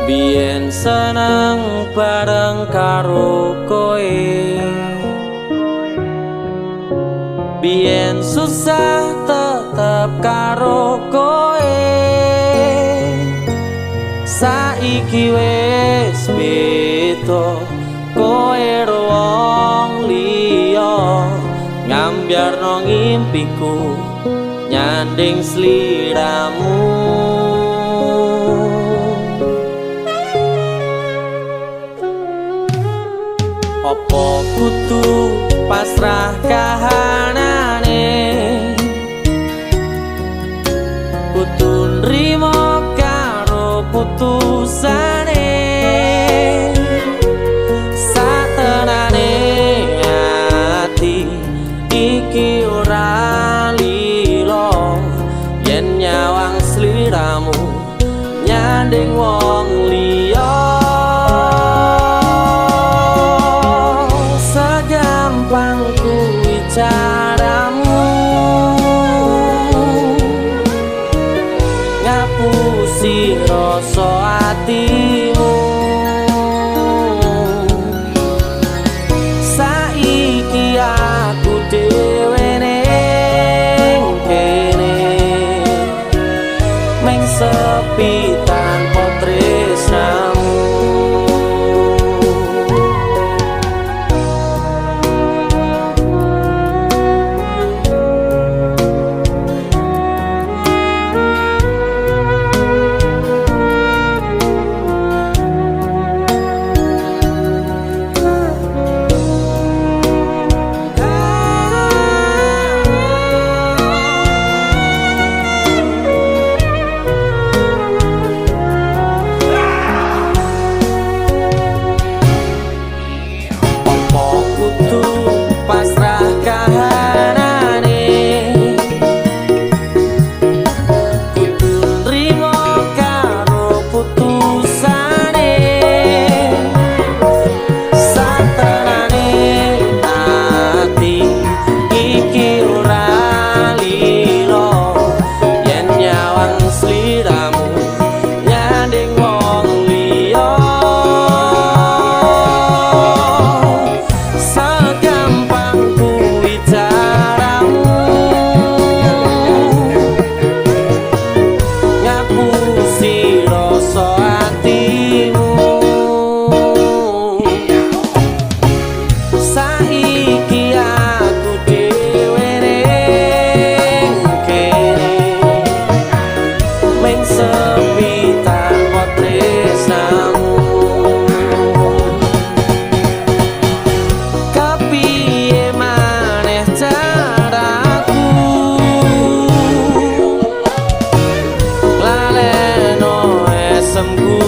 Biyen seneng bareng karo kowe, biyen susah tetep karo kowe. Saiki wis beda, kowe wong liya, ngambyarno ngimpiku nyanding sliramu. Apa kudu pasrah kahanane, kudu nrimo karo putusane. Satenane ati iki ora lilo, yen nyawang sliramu nyanding wong liya. Segampang kuwi caramu ngapusi rasa atimu. Saiki aku dhewe ning kene, mung sepi tanpa tresnamu. Pasrah kahanane, kudu nrimo karo putusane. Satenane ati iki ora lilo, yen nyawang sliramu nyanding wong liya. Segampang kuwi caramu ngapusi rasa atimu. Saiki aku dhewe ning kene, mung sepi tanpa tresnamu. Kepiye maneh caraku laleno esemku.